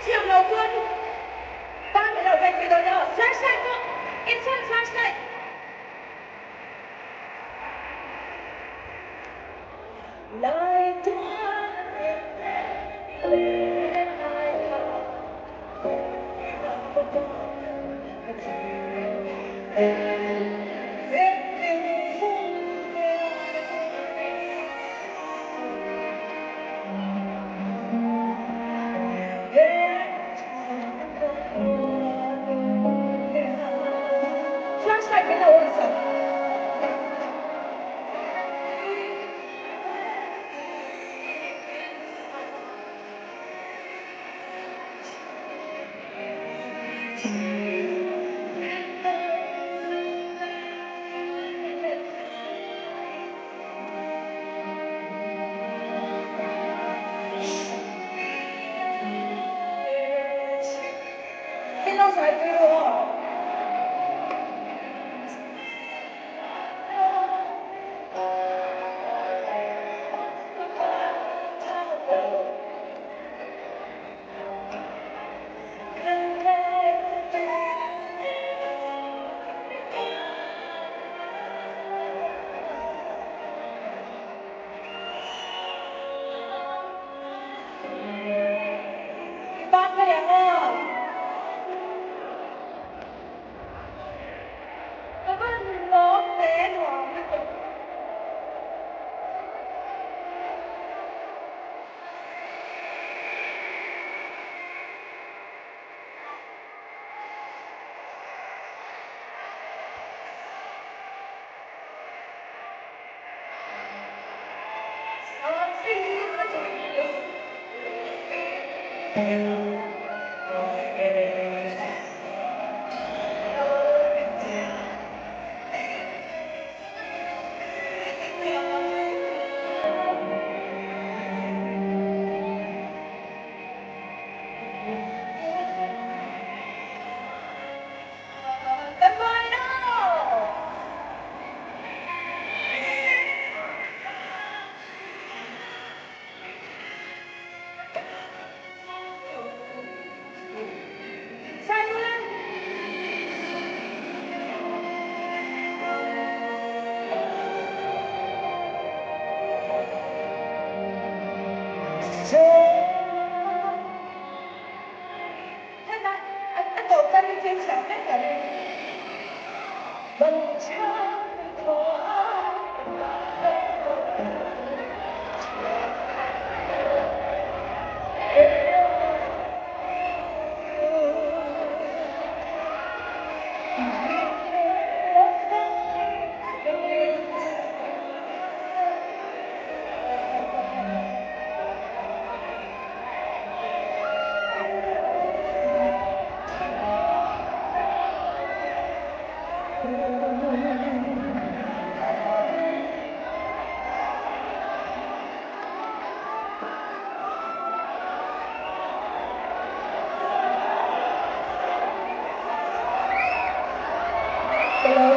Thiam lo chuan tan lo vek mai dawn emaw? Flashlight pawh insert flashlight. Flashlight min lo on sak. Min lo zai pui ru aw. Tan thei ang aw. Ka van lawm ve nuam lutuk. Kan vai lo! Sailulai! Heta a tawp tan hi thil chhiah vek ka ring. Ka lo